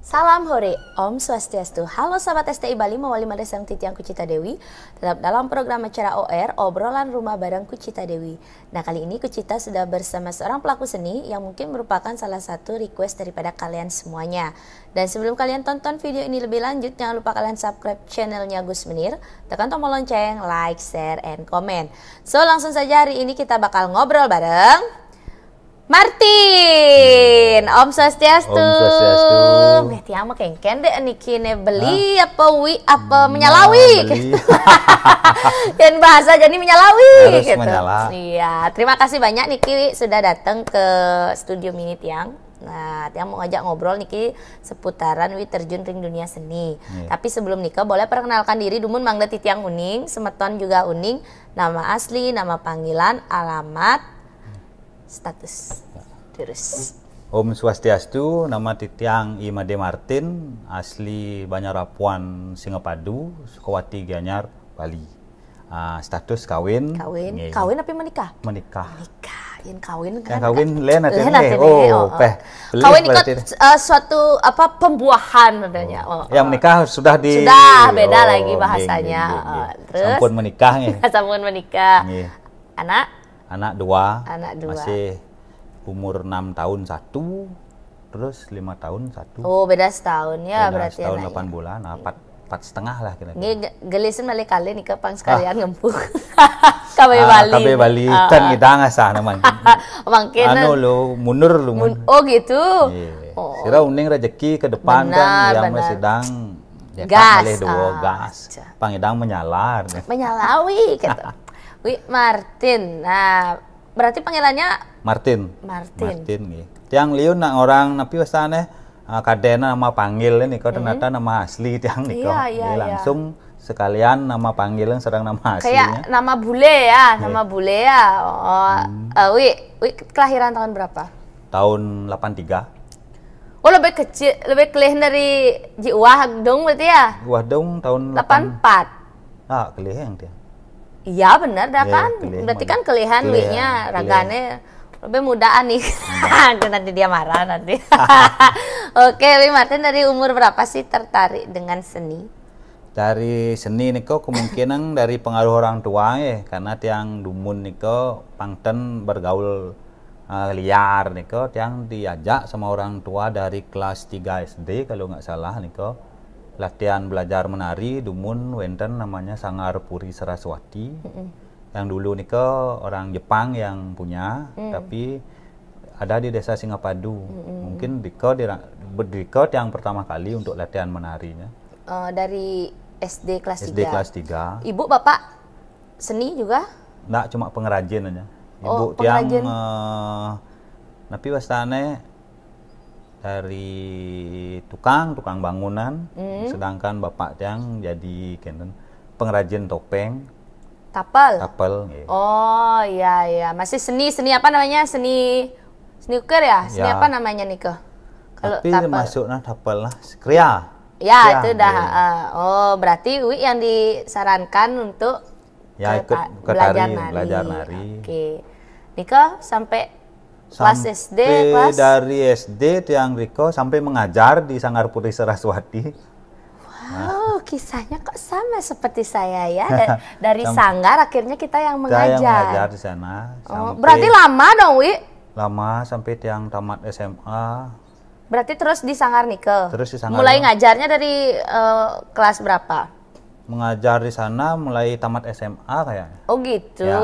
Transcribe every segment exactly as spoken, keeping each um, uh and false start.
Salam hore, Om Swastiastu. Halo sahabat S T I Bali, mawali malih sareng titiang Kucita Dewi. Tetap dalam program acara O R, Obrolan Rumah bareng Kucita Dewi. Nah, kali ini Kucita sudah bersama seorang pelaku seni yang mungkin merupakan salah satu request daripada kalian semuanya. Dan sebelum kalian tonton video ini lebih lanjut, jangan lupa kalian subscribe channelnya Gus Menir, tekan tombol lonceng, like, share, and comment. So, langsung saja hari ini kita bakal ngobrol bareng Martin. Om Swastiastu. Om Swastiastu. Meh, tiang mah kengken deh niki ne beli apa wi apa menyalawi. Beli. Dan bahasa jadi menyalawi Harus gitu. Menyala. Iya, terima kasih banyak niki wi sudah datang ke studio mini tiang. Nah, tiang mau ngajak ngobrol niki seputaran wi terjun ring dunia seni. Iya. Tapi sebelum nika boleh perkenalkan diri dumun mangda titiang uning, semeton juga uning, nama asli, nama panggilan, alamat, status. Terus. Om Swastiastu, nama titiang I Made Martin, asli Banjar Apuan, Singapadu, Sukawati, Gianyar, Bali. Ah, status kawin. Kawin, Nggih. Kawin apa menikah? Menikah. Menikah, yang kawin Yang kan kawin lain artinya. Lain artinya, Oh, oh, oh. Peh. Beli Kawin itu berarti. Eh, suatu apa pembuahan adanya. Oh, Yang oh. Menikah sudah di Sudah beda Oh, lagi nggih, bahasanya. nggih, nggih, Oh, nggih. terus? Sampun menikah nggih. Sampun menikah. Nggih. Anak? Anak dua. Anak dua. Masih umur enam tahun satu, terus lima tahun satu. Oh, beda setahun ya. Beda Berarti setahun anak. Delapan bulan, ah, empat, empat setengah lah kira-kira. Nggih, ge- gelisin balik kali nih ke pang sekalian ngempuk. K B Ah, Bali. K B Bali, Ah, kan ah. Ngidang asah namanya. Mungkin Anu lo, mundur lo. Mun- oh gitu. Iya. Oh. Sira uning rezeki ke depan Benar, kan, yang benar. Sedang ya, Gas, malih dua ah, gas. aja. Pang Ngidang menyala. Menyalawi gitu. Wi Martin. Nah, berarti panggilannya Martin. Martin. Martin nggih. Tiang liun nak orang napi wastane, ah, kadena nama panggil nika ternyata nama asli tiang nika. Iya, iya, Jadi iya. Langsung sekalian nama panggilan sedang nama Kayak aslinya. Nama bule ya, Iya. Nama bule ya. Oh, eh, Wi, Wi kelahiran tahun berapa? Tahun delapan tiga. Oh, lebih kecil, lebih kelih dari Ji Uwah dong berarti ya? Wah dong tahun Delapan empat. Ah, kelih yang dia. Iya benar dah Iya, kan? kelih Berarti mana? Kan kelihan Kelih, Wi-nya kelih. Ragane lebih muda nih. Nanti dia marah nanti. Oke, Wi Martin, dari umur berapa sih tertarik dengan seni? Dari seni nika kemungkinan dari pengaruh orang tua ya, karena tiang dumun nika pangten bergaul, eh, liar nika, tiang diajak sama orang tua dari kelas tiga S D kalau nggak salah nika, latihan belajar menari dumun wenten namanya Sanggar Puri Saraswati. Yang dulu nika orang Jepang yang punya, Hmm. tapi ada di Desa Singapadu. Mungkin dika dira- dika tiang pertama kali untuk latihan menarinya. Eh, dari S D kelas S D tiga. Kelas tiga. Ibu bapak seni juga? Ndak, cuma pengrajin aja. Ibu Oh, tiang, pengrajin. Eh, napi wastane dari tukang, tukang bangunan, Hmm. Sedangkan bapak tiang jadi kenten pengrajin topeng, Tapel. Tapel nggih. Oh iya iya, masih seni, seni apa namanya, seni seni ukir ya, seni Ya. Apa namanya nika? Kalau Tapi tapel. Masuk nah Tapel lah, kria. Ya Kria, itu dah. iya. Eh, oh berarti Wi yang disarankan untuk Ya, ke ikut ta- ke tari, belajar nari. Oke, nika sampai kelas Sampai S D kelas. Dari S D tiang riko sampai mengajar di Sanggar Puri Saraswati. Wow, kisahnya kok sama seperti saya ya. Da- Dari Sam- sanggar akhirnya kita yang Saya yang mengajar mengajar. Di sana. Oh, Sampai berarti lama dong, Wi? Lama sampai tiang tamat S M A. Berarti terus di sanggar nika. Terus di sanggar Mulai nika. Ngajarnya dari eh, kelas berapa? Mengajar di sana mulai tamat S M A kayaknya. Oh gitu. Ya.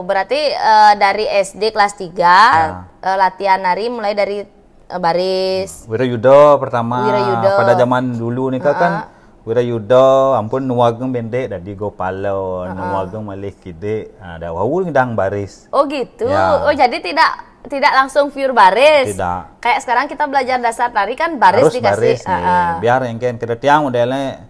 Berarti eh, dari S D kelas tiga, Ya. eh, latihan nari mulai dari eh, baris. Wirayuda pertama. Wirayuda. Pada zaman dulu nih kan Wirayuda, ampun nuwageng bendek dadi gopala, nuwageng malih kidik. Nah, dah wau ngidang baris. Oh gitu. Ya. Oh jadi tidak tidak langsung pure baris. Tidak. Kayak sekarang kita belajar dasar tari kan baris Harus dikasih. Baris Ah, nih. ah. Biar engken kira tiang modelnya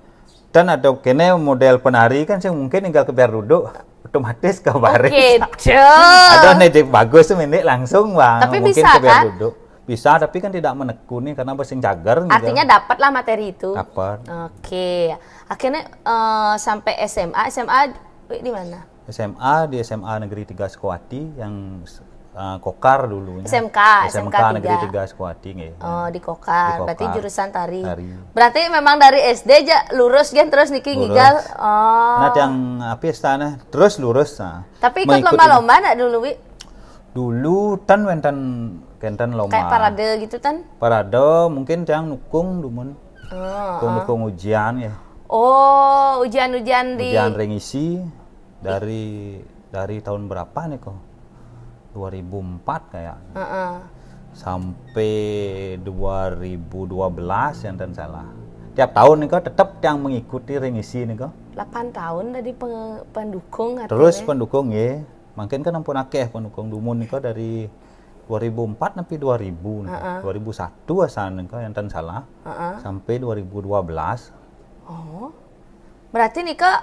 dan atau kene model penari kan sing mungkin tinggal kebiar duduk otomatis ke baris. Oke, Ada nih cek bagus tuh mendek langsung bang. Tapi Mungkin bisa, kebiar kan? Duduk. Bisa tapi kan tidak menekuni karena sing cager gitu. Artinya dapatlah materi itu. Dapat. Oke. Akhirnya eh, sampai S M A, S M A Wi, di mana? S M A di S M A Negeri tiga Sukawati yang s- eh, Kokar dulunya. S M K, S M K S M K Negeri tiga. Tiga Sekuati nggih. Oh, di Kokar. Di Berarti Kokar. Jurusan tari. Tari. Berarti memang dari S D aja lurus kan terus niki Lurus. Ngigal. Oh. Nah, tiang apa istilahnya? Terus lurus nah. Tapi ikut Mengikuti. Lomba-lomba nak dulu, Wi? Dulu ten wenten kenten lomba. Kayak parade gitu kan? Parade mungkin tiang nukung dumun. Oh. Nukung-nukung ujian ya. Oh, ujian-ujian di Ujian ring isi dari dari tahun berapa nih kok? dua ribu empat kayaknya. Heeh. Sampai dua ribu dua belas yang ten salah. Tiap tahun nih kok tetap yang mengikuti ring isi nih kok. Delapan tahun tadi peng- pendukung artinya. Terus pendukung ya. Mungkin kan ampun akeh pendukung dumun nih kok dari dua ribu empat sampai dua ribu nih. dua ribu satu asal nih kok yang ten salah. Heeh. Sampai dua ribu dua belas. Oh. Berarti nih Kak,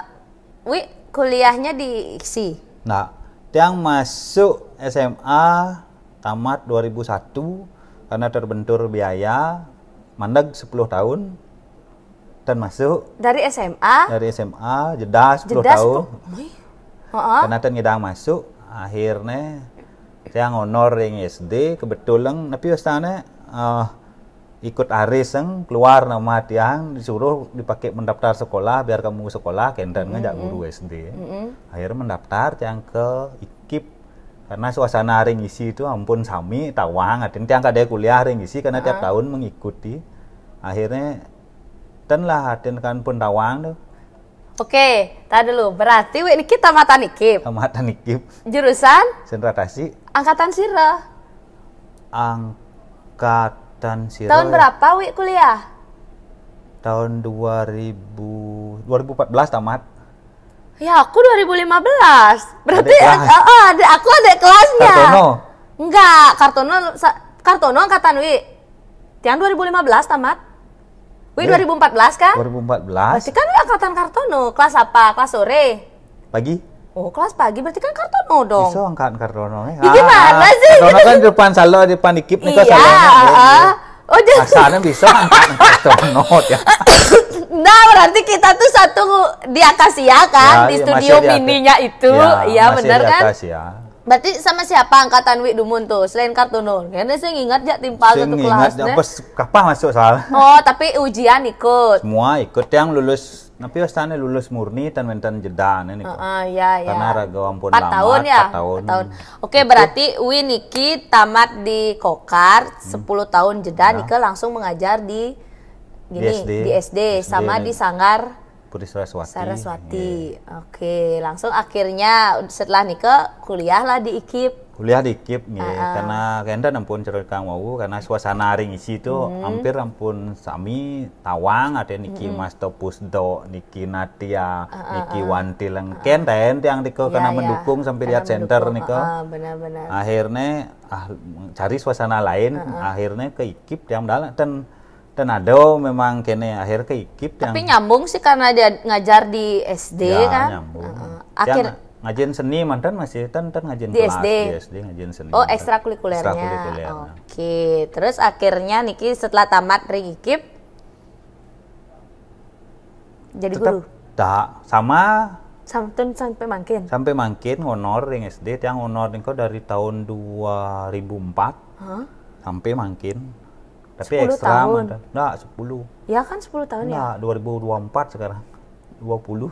Wi kuliahnya di I K S I. Nah, tiang masuk S M A tamat dua ribu satu karena terbentur biaya mandeg sepuluh tahun dan masuk Dari S M A, dari S M A jeda sepuluh jeda tahun. sepuluh. Wih. Heeh. Karena ten ngidang masuk, akhirnya tiang honor ring S D kebetulan tapi wastane eh, ikut aris yang keluar nama tiang disuruh dipakai mendaftar sekolah biar kamu sekolah kenten ngajak guru S D. Akhirnya mendaftar tiang ke I K I P karena suasana ring isi itu ampun sami tawang atin tiang kada kuliah ring isi karena tiap tahun mengikuti. Akhirnya ten lah atin kan pun tawang tuh. Oke, tar dulu. Berarti Wi niki tamatan I K I P. Tamatan I K I P Jurusan Sentra Tasik angkatan sira. Angkatan sira Tahun berapa Wi kuliah? Tahun dua ribu dua ribu empat belas tamat. Ya aku dua ribu lima belas. Berarti Adik kelas. eh, eh, adik aku adik kelasnya. Kartono. Enggak, Kartono sa- Kartono angkatan Wi. Tiang dua ribu lima belas tamat. Wi Iya. dua ribu empat belas kan? dua ribu empat belas. Berarti kan Wi angkatan Kartono. Kelas apa? Kelas sore. Pagi. Oh, kelas pagi berarti kan Kartono dong. Bisa angkat Kartono ya. Ya, gimana sih? Kartono kan depan salo depan I K I P nih Iya, salonya. heeh. Oh, jadi Asalnya bisa angkat Kartono ya. Nah, berarti kita tuh satu di Akasia kan, Ya, di iya, studio masih di Ak- mininya itu. Ya, Iya, masih benar di kan? Akasia. Berarti sama siapa angkatan Wi dumun tuh selain Kartono? Karena saya ingat jak timpal Sing satu ingat kelas ya, deh. pas kapah masuk salah. Oh, tapi ujian ikut. Semua ikut yang lulus. Tapi wastane lulus murni dan wenten jeda nih. Heeh, ya, ya. Karena raga ampun Empat lama, tahun ya? empat tahun. Empat tahun. Oke, berarti Wi niki tamat di Kokar sepuluh tahun jeda, Nika langsung mengajar di Di gini, S D. di S D, S D sama nih. Di Sanggar Puri Saraswati. Saraswati. Oke, langsung akhirnya setelah Nika kuliah lah di I K I P. Kuliah di I K I P nggih, karena kenten ampun cerita kang wau karena suasana ring isi itu Hmm. hampir ampun sami tawang ada Niki Master Pusdo, Niki Natia, Niki Wanti lengken ten tiang nika Iya, karena iya. mendukung sampai Karena lihat center mendukung. nika. Heeh, benar-benar. Akhirnya ah cari suasana lain, akhirnya ke I K I P tiang dalam ten ten ada memang kene akhir ke I K I P tiang. Tapi nyambung sih karena dia ngajar di S D Ya, kan. nyambung. Heeh. Tiang Akhir ngajen seni mantan masih ten ten ngajen Di kelas S D. Di S D ngajen seni. Oh, mantan. Ekstrakurikulernya. Ekstrakurikuler. Oke, terus akhirnya Niki setelah tamat ring I K I P jadi Tetap guru. Tak sama Sampai sampai mangkin. Sampai mangkin ngonor ring S D tiang ngonor nika dari tahun dua ribu empat Hah? Sampai mangkin. Tapi Sepuluh ekstra tahun. mantan. Nah, sepuluh. Ya kan sepuluh tahun ya. Nah, dua ribu dua puluh empat sekarang. dua puluh.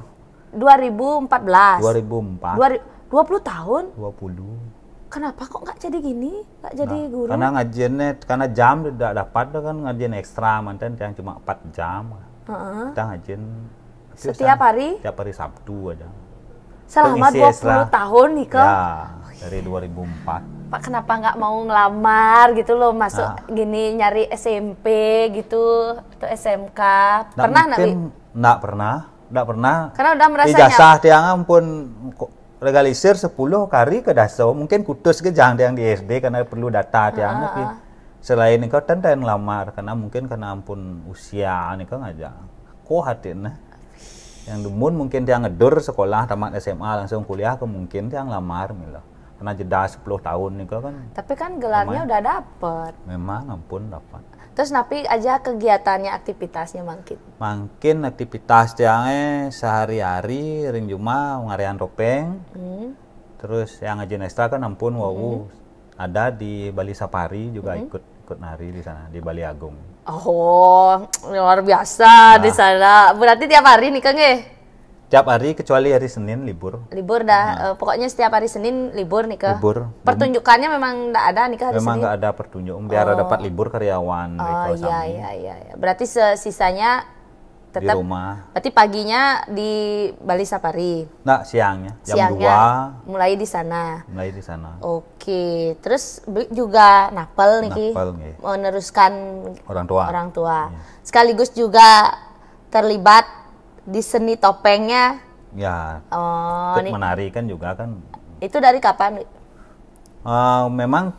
dua ribu empat belas. dua ribu empat. Dua ri- dua puluh tahun. dua puluh. Kenapa kok nggak jadi gini? Nggak jadi Nah, guru? Karena ngajiannya karena jam tidak dapat tuh kan ngajian ekstra mantan yang cuma empat jam. Heeh. Kita ngajian tapi Setiap usah- hari? Tiap hari Sabtu aja. Selama Pengisi dua puluh ekstra. tahun nih kok. Ya, dari dua ribu empat. Pak, kenapa nggak mau ngelamar gitu loh, masuk Ah. gini nyari S M P gitu atau S M K? Pernah nak, Wi? Nggak pernah. Nggak pernah. Karena udah merasa Ijazah tiang ampun kok legalisir sepuluh kali ke daso. Mungkin kutus ke jang tiang di S D karena perlu data tiang Ah, tapi ah. Selain itu kan tiang lamar karena mungkin karena ampun usia nih kan aja. Kok hati nah. Yang dumun mungkin tiang ngedur sekolah tamat S M A langsung kuliah ke mungkin tiang lamar milo. Karena jeda sepuluh tahun nih kan Tapi kan gelarnya udah dapet. Memang ampun dapat. Terus napi aja kegiatannya, aktivitasnya mangkin? Mangkin aktivitas tiangnya sehari-hari ring juma ngarian topeng. Hmm. Terus yang ngajian ekstra kan ampun wau. Ada di Bali Safari juga ikut ikut nari di sana di Bali Agung. Oh, luar biasa di sana. Berarti tiap hari nih, Kang, eh? Tiap hari kecuali hari Senin libur. Libur dah. Eh, pokoknya setiap hari Senin libur nih, Kang. Libur. Pertunjukannya memang nggak ada nih, Kang, hari Memang Senin. Nggak ada pertunjuk, biar dapat libur karyawan Oh, mereka iya, sami. Iya, iya, iya. Berarti se- sisanya Di tetap rumah. Berarti paginya di Bali Safari. Nah, siangnya jam Siangnya dua mulai di sana. Mulai di sana. Oke, terus Beli juga napel nih, Ki. Napel, nggih. Meneruskan Orang tua. Orang tua. Sekaligus juga terlibat di seni topengnya. Ya, Oh, ikut nih. Menari kan juga kan. Itu dari kapan? Eh, memang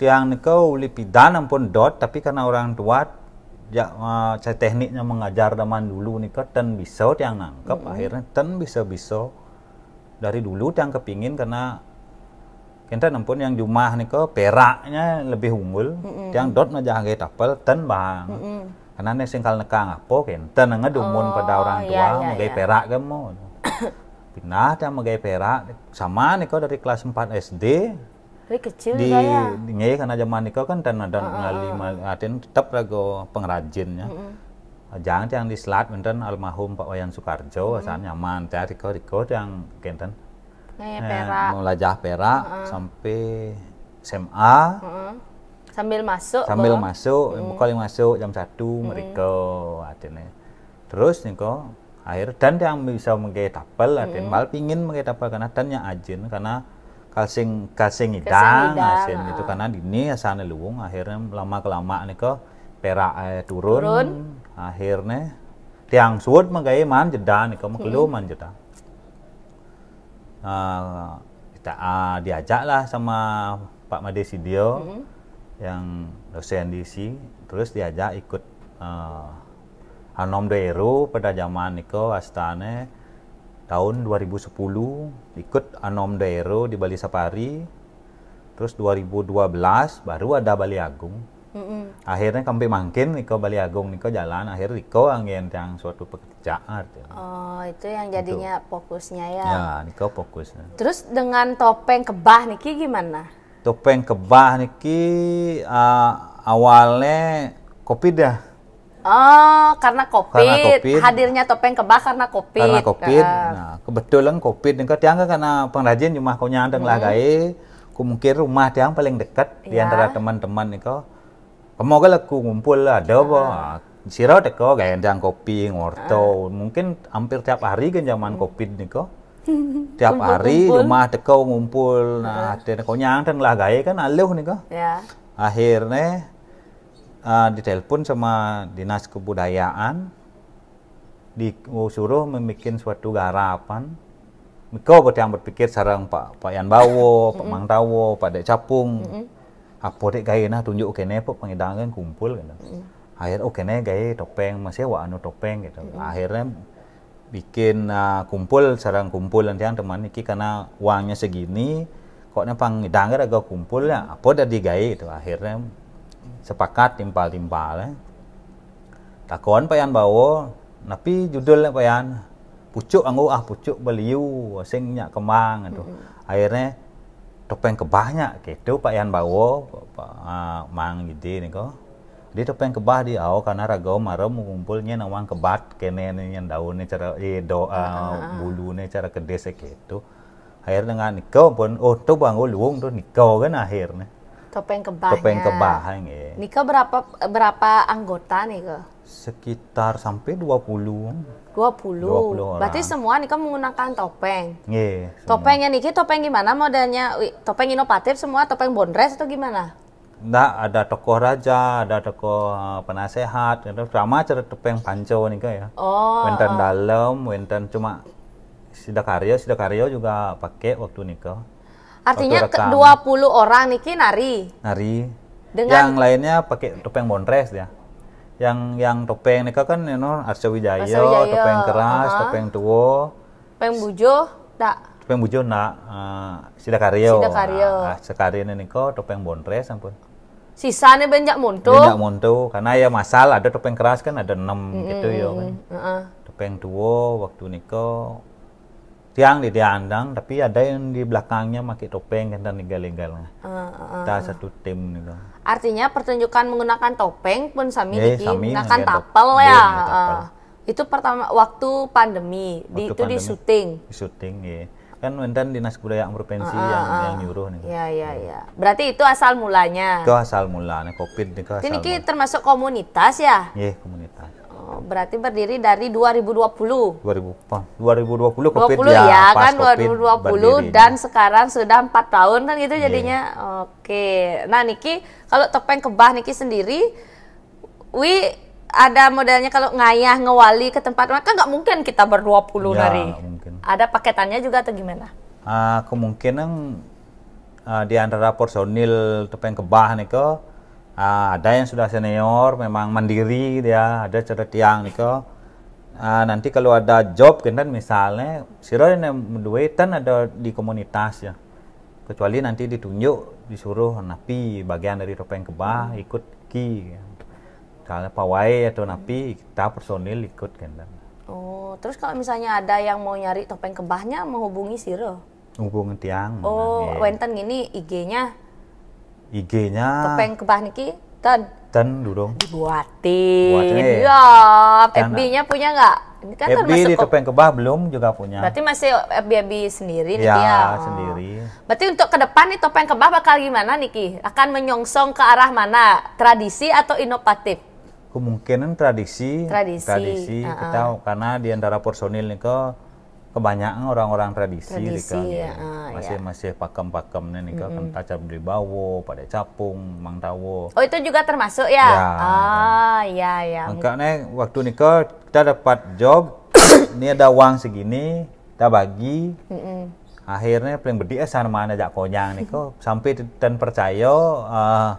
tiang nika uli pidan ampun dot, tapi karena orang tua ya, eh, saya tekniknya mengajar zaman dulu nika ten bisa tiang nangkep, akhirnya ten bisa-bisa. Dari dulu tiang kepingin karena kenten ampun yang jumah nika peraknya lebih unggul. Tiang dot ngajah gawe tapel ten bang. Karena nek sing kal nekang apa kenten ngedumun Oh, pada orang iya, tua iya, megai iya. Perak kan mau. Pindah tiang megai Perak sama nika dari kelas empat S D Dari kecil di gaya. Nggih, karena zaman nika kan ten ada ngali mal- artin tetap raga pengrajinnya. Jangan yang di selat wenten almarhum Pak Wayan Sukarjo, asal nyaman tiang riko riko tiang kenten. Nih, Eh, Perak. Melajah Perak sampai S M A Heeh. Sambil masuk. sambil Bo. Masuk, bekal yang masuk jam satu mereka artinya. Terus nika akhir dan yang bisa menggawe tapel artinya mal pingin menggawe tapel karena dan yang ajin karena kalsing kalsing idang idang, asin itu karena dini asane luwung akhirnya lama kelamaan nika perak eh, turun, Turun. Akhirnya tiang suud menggawe man jeda nika mekelu man jeda. Ah, kita ah, diajak lah sama Pak Made Sidio yang dosen di si, terus diajak ikut ah, Anom Doero pada zaman nika astane tahun dua ribu sepuluh ikut Anom Doero di Bali Safari. Terus dua ribu dua belas baru ada Bali Agung. Akhirnya sampai mangkin nika Bali Agung nika jalan akhir nika anggen yang suatu pekerjaan. Oh, itu yang jadinya fokusnya ya. Ya, nika fokusnya. Terus dengan topeng kebah niki gimana? Topeng kebah niki ah, awalnya covid ya. Oh, karena COVID. Karena COVID. Hadirnya topeng kebah karena COVID. Karena covid. Heeh. Nah, kebetulan covid nika tiang kan karena pengrajin rumah konyang teng lah gawe. Ku mungkin rumah tiang paling dekat di Ya. Antara teman-teman nika. Kamu kan aku ngumpul lah ada apa? Ah, Sira teko gawe tiang kopi ngorto. Mungkin hampir tiap hari kan zaman covid nika. Tiap hari Kumpul-kumpul. Rumah teko ngumpul. Nah, ada konyang teng lah gawe kan aluh nika. Ya. Akhirnya ah, ditelepon sama dinas kebudayaan disuruh membuat suatu garapan. Miko buat yang berpikir sarang Pak Pak Yan Bawo, Pak Mang Tawo, Pak Dek Capung. Apa dek gawe nah tunjuk kene apa pengidangan kumpul kan. Akhir oh kene gawe topeng masih wa anu topeng gitu. Akhirnya bikin ah, kumpul sarang kumpul nanti yang teman niki karena uangnya segini kok nih pang ngidang ada kumpul ya apa udah digawe itu akhirnya sepakat timpal-timpal ya. Takon Pak Yan Bawo, napi judulnya Pak Yan? Pucuk anggo ah pucuk beliu sing nyak kemang itu. Akhirnya topeng kebahnya gitu Pak Yan Bawo, Pak ah, Mang Gidi niko. Di topeng kebah di au karena ragau mara mengumpulnya nawang kebat kene nih yang daunnya cara eh do ah, bulunya cara kedes gitu. Akhirnya dengan niko pun oh tuh bang luung tuh niko kan akhirnya. Topeng kebahnya. Topeng kebah nggih. Nika berapa berapa anggota nih ke? Sekitar sampai dua puluh. Dua puluh. Dua puluh orang. Berarti semua nika menggunakan topeng. Nggih. Semua. Topengnya niki topeng gimana modelnya? Wi, topeng inovatif semua, topeng bondres atau gimana? Ndak ada tokoh raja, ada tokoh eh, penasehat, itu sama cara topeng panco nika ya. Oh, Wenten dalam, wenten cuma sidakarya, sidakarya juga pakai waktu nika. Artinya Waktu ke rekam. Dua puluh orang niki nari. Nari. Dengan- Yang lainnya pakai topeng bondres ya. Yang yang topeng nika kan you know, Arca Wijaya, Arca Wijaya, topeng keras, aha. Topeng tuwo, Topeng bujo, tak. Topeng bujo nak eh, sidakarya. Sidakarya. Nah, sekarya nika topeng bondres ampun. Sisanya banyak monto. Banyak monto karena ya masal ada topeng keras kan ada enam gitu ya kan. Heeh. Topeng tuwo waktu nika Tiang di diandang, tapi ada yang di belakangnya pakai topeng kan dan legal-legal. Ah, ah, ah. Kita satu tim nih kan. Artinya pertunjukan menggunakan topeng pun sami Eh, niki, sami menggunakan menggunakan tapel topeng. ya. Iya, tapel. Ah. Itu pertama waktu pandemi, di, Waktu itu di pandemi. Syuting. Di syuting, ya. Kan wénten dinas kebudayaan provinsi Ah, yang, ah. yang nyuruh nih. Ya, ya, ya. Berarti itu asal mulanya. Itu asal mula nih, covid nih, itu asal Ini niki mula. Termasuk komunitas ya? Iya, komunitas. Oh, berarti berdiri dari dua ribu dua puluh. dua ribu, apa? dua ribu dua puluh covid dua puluh ya, pas kan, covid dua ribu dua puluh berdiri. Dan sekarang sudah empat tahun kan gitu Iya. Jadinya. Oke. Nah, niki kalau topeng kebah niki sendiri, Wi, ada modelnya kalau ngayah ngewali ke tempat kan nggak mungkin kita berdua puluh Ya, hari. Nggak mungkin. Ada paketannya juga atau gimana? Ah, kemungkinan ah, di antara personil topeng kebah nika, ah, ada yang sudah senior, memang mandiri dia, ada cerita tiang nika. Ah, nanti kalau ada job kan misalnya, sira yang duwe kan ada di komunitas ya. Kecuali nanti ditunjuk, disuruh napi bagian dari topeng kebah, ikut ki. Misalnya pawai atau napi, kita personil ikut kan. Oh, terus kalau misalnya ada yang mau nyari topeng kebahnya, menghubungi sira? Hubungi tiang. Oh, Nggih. Wénten gini I G-nya. I G-nya Topeng kebah niki ten ten durung. Dibuatin. Buatin, eh. Ya, Kan F B-nya punya nggak? Ini kan F B termasuk di kop- topeng kebah belum juga punya. Berarti masih F B F B sendiri nih Ya, ya. sendiri. Berarti untuk ke depan nih topeng kebah bakal gimana niki? Akan menyongsong ke arah mana? Tradisi atau inovatif? Kemungkinan tradisi. Tradisi, Tradisi, heeh. Kita karena di antara personil nika kebanyakan orang-orang tradisi, Tradisi, nika, nggih. Heeh, Masih ya. Masih pakem-pakem nih nika, kan taca beli bawo, pada capung, mang tawo. Oh, itu juga termasuk ya? Ya. Ah, ya, ya. Makanya waktu nika kita dapat job, ini ada uang segini, kita bagi. Mm-mm. Akhirnya paling bedik sama anak jak konyang nika sampai ten percaya. Eh,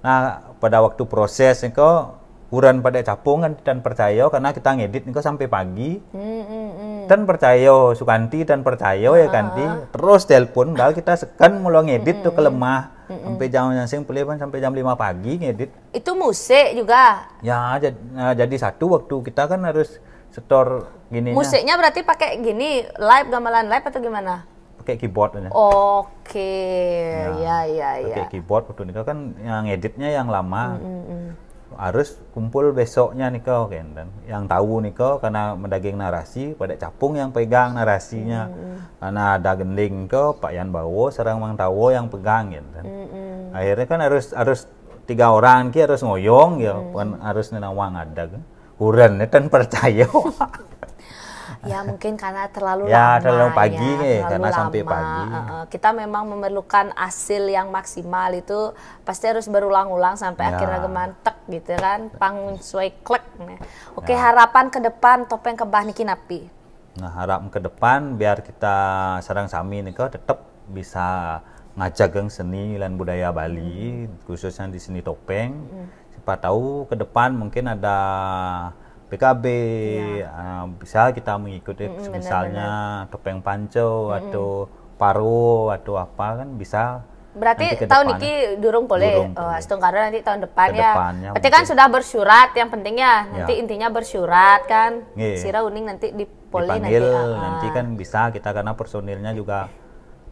nah, pada waktu proses nika, uran pada capung kan ten percaya karena kita ngedit nika sampai pagi. Mm-mm-mm. Ten percaya, Sukanti ten percaya ya Kanti. Terus telepon, padahal kita seken mula ngedit tuh kelemah. Sampai jam yang sing pulih kan sampai jam lima pagi ngedit. Itu musik juga. Ya, jad- nah, jadi satu waktu kita kan harus setor gini. Musiknya berarti pakai gini, live, gamelan live atau gimana? Pakai keyboard aja. Oke, ya, ya, ya. Pakai keyboard waktu nika kan yang editnya yang lama. Mm-mm. Harus kumpul besoknya nika kan. Yang tahu nika karena mendaging narasi, pada capung yang pegang narasinya. Karena ada gending ke Pak Yan Bawo, sareng Mang Tawo yang pegang kan. Mm-mm. Akhirnya kan harus harus tiga orang ki harus ngoyong ya, kan harus nenawang ada kan. Uran ten percaya. Ya, mungkin karena terlalu Ya, lama terlalu ya, pagi nih, terlalu karena sampai lama. Pagi. Heeh. Kita memang memerlukan hasil yang maksimal itu pasti harus berulang-ulang sampai Ya. Akhirnya gemantek gitu kan, pang suai klek nih. Oke, Ya. Harapan ke depan topeng kebah niki napi? Nah, harap ke depan biar kita sareng sami nika tetap bisa ngajageng seni lan budaya Bali, khususnya di seni topeng. Siapa tahu ke depan mungkin ada P K B, Iya. ah, bisa kita mengikuti Mm-mm, benar, misalnya topeng panco atau paro atau apa kan bisa. Berarti Nanti ke tahun depan. Niki durung boleh. Durung Oh, boleh. Astungkara nanti tahun depan Ke ya. depannya Berarti kan mungkin. Sudah bersurat, yang penting ya. Nanti Ya. Intinya bersurat kan. Nggih. Sira uning nanti dipoleh nanti. Dipanggil Ah, ah. Nanti kan bisa kita karena personilnya juga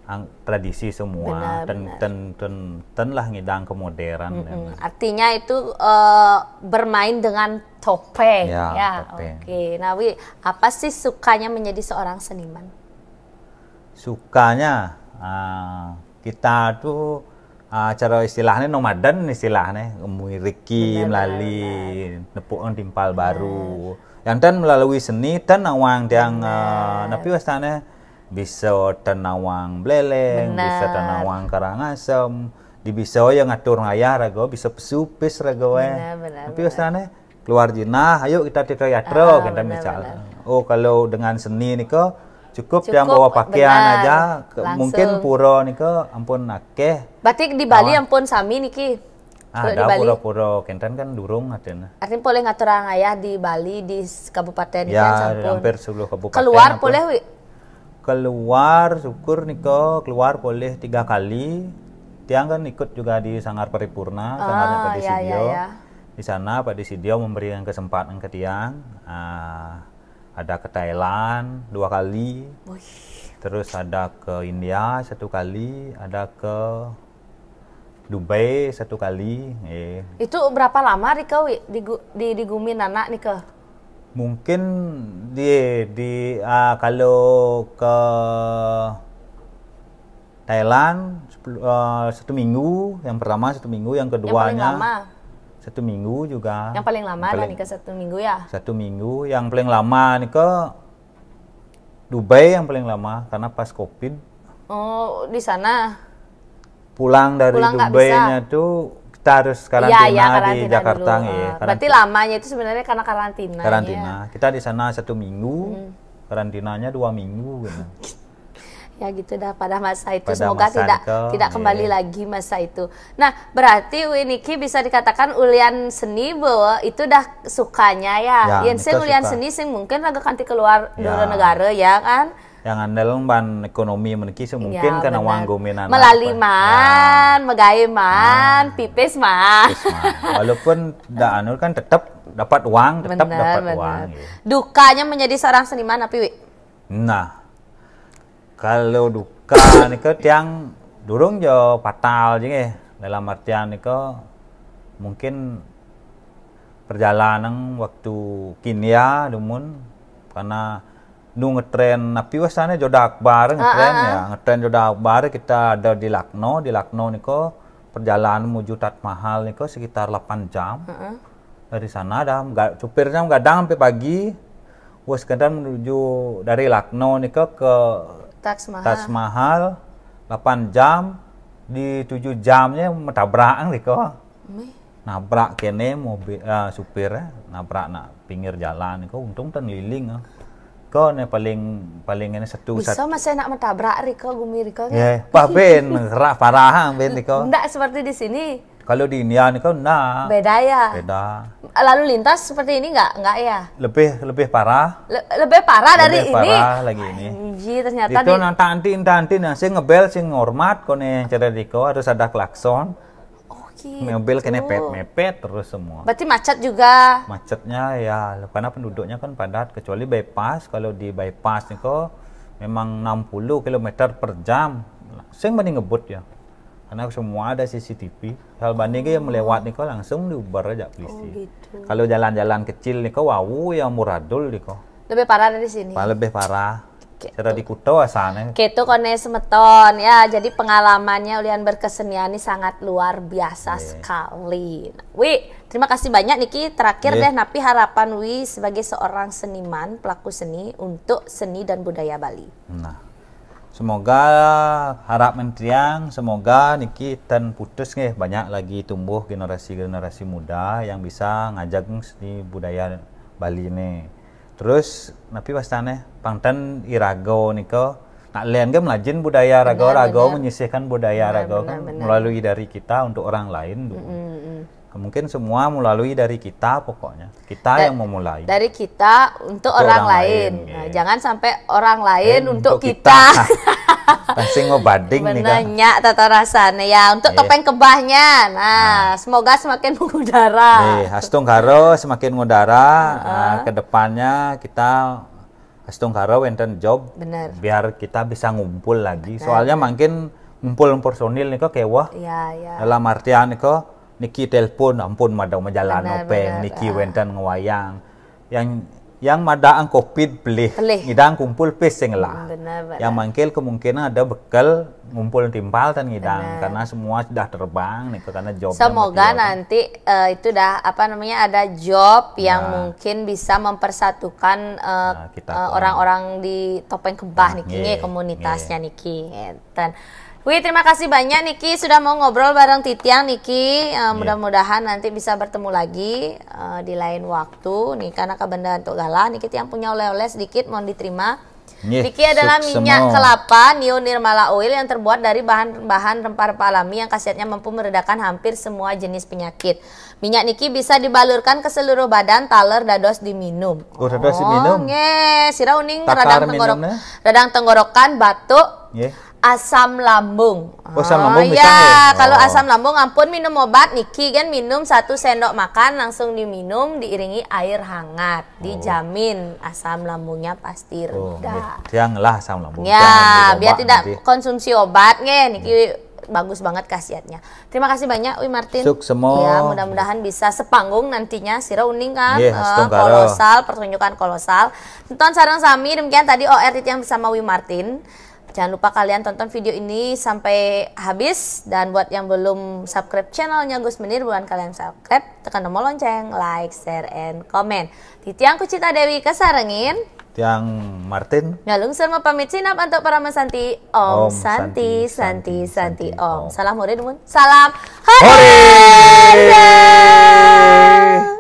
ang- tradisi semua. Benar, ten, benar. ten, ten, ten lah ngidang ke modern. Mm-mm. Artinya itu eh, bermain dengan topeng. Ya, Ya, topeng. Oke. Nah, Wi, apa sih sukanya menjadi seorang seniman? Sukanya ah, kita tuh ah, cara istilahnya nomaden istilahnya, miriki Benar, melali, nepuk timpal baru. Yang ten melalui seni ten nawang tiang ah, tapi wastane bisa ten nawang Beleleng, Benar. Bisa ten nawang Karangasem, di bisa yang ngatur ngayah raga, bisa pesupis raga eh. Benar, benar, Tapi benar. Wastane keluar jinah, ayo kita tito yatra Ah, kita benar, misal. Benar. Oh, kalau dengan seni nika cukup, Cukup, yang bawa pakaian benar. aja, ke- Langsung. Mungkin pura nika ampun akeh. Berarti di Bali ampun sami niki. Kalau di Ada Bali, pura-pura kenten kan durung katanya. Artinya boleh ngatur ayah di Bali, di s- kabupaten Ya, kan sampun. Hampir seluruh kabupaten. Keluar Apa? Boleh, Wi? Keluar, syukur nika keluar boleh tiga kali. Tiang kan ikut juga di Sanggar Paripurna, Ah, Sanggarnya Pak Ya, Desidio. Ya, ya. Di sana Pak Desidio memberikan kesempatan ke tiang. Ah, Ada ke Thailand dua kali, Wih. Terus ada ke India satu kali, ada ke Dubai satu kali. Eh. Itu berapa lama Rika, Wi, di, gu- di, di gumi nana nih ke? Mungkin di di ah, kalau ke Thailand sepuluh, eh, satu minggu, yang pertama satu minggu, yang Yang paling keduanya lama. Satu minggu juga. Yang paling lama lah Paling- nih ke satu minggu ya. Satu minggu, yang paling lama nih ke Dubai yang paling lama karena pas covid. Oh, di sana. Pulang dari Pulang nggak Dubai-nya tuh kita harus karantina, Iya, iya, di karantina Jakarta dulu. ya. Ah, berarti lamanya itu sebenarnya karena karantina. Karantina. Ya. Kita di sana satu minggu, karantinanya dua minggu gitu. Ya gitu dah, pada masa itu. Pada Semoga masa tidak itu, tidak kembali iya. lagi masa itu. Nah, berarti Wi niki bisa dikatakan ulian seni bahwa itu dah sukanya ya. Ya, Yang sing nika ulian suka. Seni sing mungkin raga kanti keluar Ya. dua negara ya kan. Yang andel ban ekonomi meniki sih mungkin Ya, karena benar. uang gomen anak Melali apa. man, megai man, pipis man. Nah, walaupun dah anu kan tetap dapat uang, tetap Benar, dapat benar. uang. Ya. Dukanya menjadi seorang seniman apa, Wi? Nah, kalau duka nih ke tiang durung jo fatal je nggih. Dalam artian nih ke mungkin perjalanan waktu kinia dumun karena nu ngetren napi wasane Jodha Akbar ngetren Ah, ah, ya. Ngetren Jodha Akbar kita ada di Lucknow, di Lucknow nih ke perjalanan menuju Taj Mahal nih ke sekitar delapan jam. Heeh. Dari sana dah ga- supirnya gadang sampai pagi. Wes kemudian menuju dari Lucknow nih ke ke Taj Mahal. Taj Mahal delapan jam, di tujuh jamnya metabrak nih ke. Mih. Nabrak kene mobil eh, supir eh, nabrak nak pinggir jalan nih ke, untung ten liling eh. Ke nih paling paling ini satu Bisa satu. Masih nak metabrak Rika, gumi Rika kan? Ya, pah ben gerah parah ben nih ke. Ndak seperti di sini. Kalau di India nih ke nah Beda ya. Beda. Lalu lintas seperti ini nggak nggak ya? Lebih lebih parah. Le- lebih parah dari Lebih ini. parah lagi ini. Anjir, ternyata Itu di- nanti nanti nanti nah, sing ngebel sing hormat kone cerita Rika harus ada klakson. Oh, gitu. Mobil kena mepet-mepet terus semua. Berarti macet juga. Macetnya ya karena penduduknya kan padat, kecuali bypass. Kalau di bypass nih kok memang enam puluh kilometer per jam. Sing mending ngebut ya. Karena semua ada C C T V. Hal banding yang melewat nih kok langsung diuber aja polisi. Oh, gitu. Kalau jalan-jalan kecil nih kok wau yang muradul nih kok. Lebih parah dari sini. Paling lebih parah. Oke. Cara di Kuta asane. Oke, itu kone semeton ya. Jadi pengalamannya ulian berkesenian ini sangat luar biasa Iya. Sekali. Wi, terima kasih banyak niki. Terakhir Iya. Deh, napi harapan Wi sebagai seorang seniman, pelaku seni untuk seni dan budaya Bali? Nah, semoga harap mentiang, semoga niki ten putus nggih banyak lagi tumbuh generasi-generasi muda yang bisa ngajak seni budaya Bali nih. Terus napi wastane pangten irago nika nak len ke melajin budaya rago-rago benar. Menyisihkan budaya Benar, rago benar, kan benar. Melalui dari kita untuk orang lain dulu. Mm-mm. Mungkin semua melalui dari kita pokoknya. Kita Da- yang memulai. Dari kita untuk Untuk orang, orang lain. lain, Nah, iya. Jangan sampai orang lain Eh, untuk untuk kita. Pasti mau banding nih Benar kan. Nyak tata rasanya ya untuk Iya. Topeng Kebahnya. Nah, semoga semakin mengudara. Nih, Astungkara semakin ngudara. Nah, ke depannya kita Astungkara wenten job Benar. Biar kita bisa ngumpul lagi. Soalnya makin ngumpul personil nih kok kewah. Ya, ya. Dalam artian nih kok niki telepon ampun madau majalan Benar, openg benar. Niki Ah. wenten ngewayang. Yang yang madang covid pelih. Pelih. Ngidang kumpul pis sing lah. Benar, benar. Yang mangkil kemungkinan ada bekal ngumpul timpal tan ngidang Benar. Karena semua sudah terbang nih karena job. Semoga nanti eh, itu dah apa namanya ada job yang Nah. Mungkin bisa mempersatukan eh, Nah, kita eh, tuh. Orang-orang di Topeng Kebah Nah, niki nggih, nggih, komunitasnya niki. Ngeten. Wi, terima kasih banyak niki sudah mau ngobrol bareng Titiang niki. Eh, mudah-mudahan nanti bisa bertemu lagi eh, di lain waktu. Nih karena kebenaran untuk galah niki tiang punya oleh-oleh sedikit mohon diterima. Nggih, Niki adalah suksema. Minyak kelapa Neo Nirmala Oil yang terbuat dari bahan-bahan rempah-rempah alami yang khasiatnya mampu meredakan hampir semua jenis penyakit. Minyak niki bisa dibalurkan ke seluruh badan taler dados diminum. Oh, dados diminum. Nggih, sira uning Takar radang tenggorok, minumnya? Radang tenggorokan, batuk, Nggih. Asam lambung. Oh, asam lambung bisa Ya, nih. Kalau Oh. Asam lambung ampun minum obat niki kan minum satu sendok makan langsung diminum diiringi air hangat. Dijamin asam lambungnya pasti Oh, reda. nggih. Tiang lah asam lambung. Ya, Tiang biar dicoba tidak nanti. konsumsi obat nggih niki bagus banget khasiatnya. Terima kasih banyak Wi Martin. Sukses semua. Ya, mudah-mudahan bisa sepanggung nantinya sira uning kan Nggih, eh, astungkara. Kolosal, pertunjukan Kolosal. Tonton sareng sami demikian tadi O R T yang bersama Wi Martin. Jangan lupa kalian tonton video ini sampai habis dan buat yang belum subscribe channelnya Gus Menir buruan kalian subscribe, tekan tombol lonceng, like, share, and comment. Titiang Kucita Dewi kesarengin. Tiang Martin. Ngalung serma pamit sinap untuk para mesanti. Om, Om Santi, Santi, Santi, Santi, Santi, Santi, Om. Om. Salam Hore Dumun. Salam Hore! Hore!